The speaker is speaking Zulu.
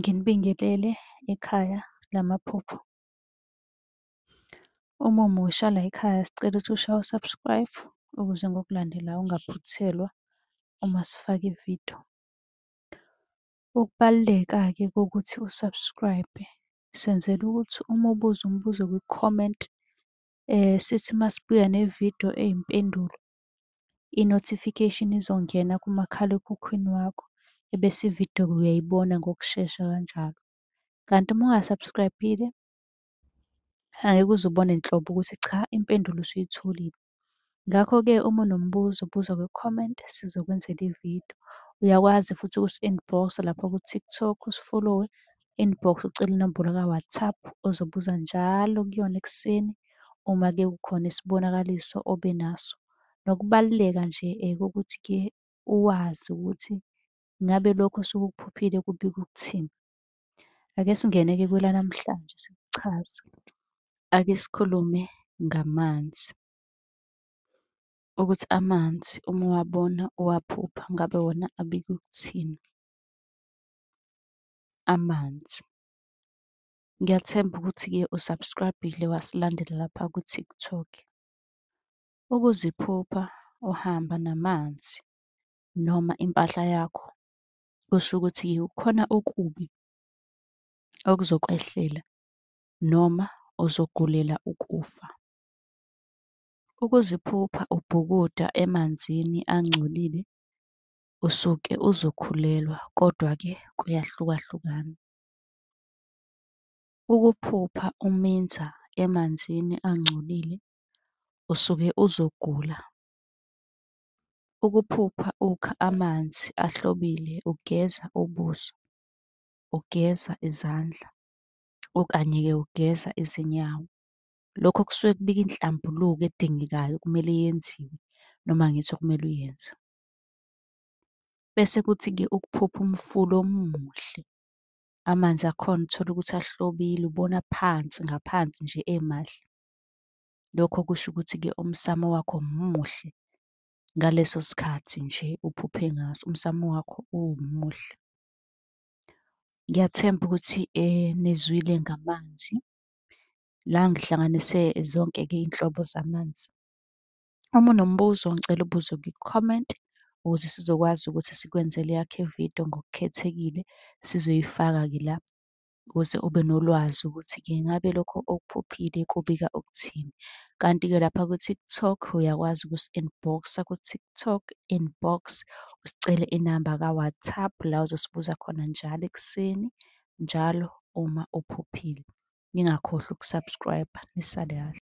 Nginibingelele ekhaya lamaphupho. Uma umusha layikhaya sicela ukuthi ushaye u-subscribe ukuze ngokulandelayo ungaphuthelwa uma sifaka ividiyo. Ukubaluleka-ke kokuthi u-subscribe-e, senzela ukuthi uma ubuza umbuzo kwi-comment, sithi uma sibuya nevidiyo eyimpendulo, i-notification izongena kumakhalekhukhwini wakho, ebese ividiyo-ke uyayibona ngokushesha kanjalo. Kanti uma unga-subscribe-ile, angeke uze ubone nhlobo ukuthi cha impendulo usuyitholile. Ngakho-ke uma unombuzo buza kwi-comment sizokwenzela ividiyo. Uyakwazi futhi ukusi-inbox-a lapha ku-TikTok usifolowe, inbox ucele inombolo ka-WhatsApp ozobuza njalo kuyona ekuseni uma-ke kukhona isibonakaliso obe naso. Nokubaluleka nje kokuthi-ke uwazi ukuthi ngabe lokhu osuke ukuphuphile kubika ukuthini. Ake singene-ke kwelanamhlanje sikuchaze. Ake sikhulume ngamanzi, ukuthi amanzi uma uwabona uwaphupha ngabe wona abika ukuthini? Amanzi. Ngiyathemba ukuthi-ke u-subscribe-ile wasilandela lapha ku-TikTok. Ukuziphupha uhamba namanzi noma impahla yakho, kusho ukuthi-ke kukhona okubi okuzokwehlela noma uzogulela ukufa. Ukuziphupha ubhukuda emanzini angcolile, usuke uzokhulelwa, kodwa-ke kuyahlukahlukana. Ukuphupha uminza emanzini angcolile, usuke uzogula. Ukuphupha ukha amanzi ahlobile ugeza ubuso, ugeza izandla, okanye-ke ugeza izinyawo, lokho kusuke kubika inhlambuluko edingekayo okumele yenziwe, noma ngithi okumele uyenze. Bese kuthi-ke ukuphupha umfula omuhle, amanzi akhona uthole ukuthi ahlobile, ubona phansi ngaphansi nje emahle. Lokho kusho ukuthi-ke umsamo wakho muhle ngaleso sikhathi nje uphuphe ngaso, umsamo wakho umuhle. Ngiyathemba ukuthi nizwile ngamanzi. La ngihlanganise zonke-ke iy'nhlobo zamanzi. Uma unombuzo ngicela ubuze kwi-comment, ukuze sizokwazi ukuthi sikwenzele eyakho ividiyo ngokukhethekile, sizoyifaka-ke la ukuze ube nolwazi ukuthi-ke ngabe lokho okuphuphile kubika ukuthini. Kanti-ke lapha ku-TikTok, uyakwazi ukusi-inbox-a ku-TikTok, inbox, usicele inamba ka-WhatsApp, la ozosibuza khona njalo ekuseni, njalo uma uphuphile. Ningakhohlwa uku-subscribe-a. Nisale kahle.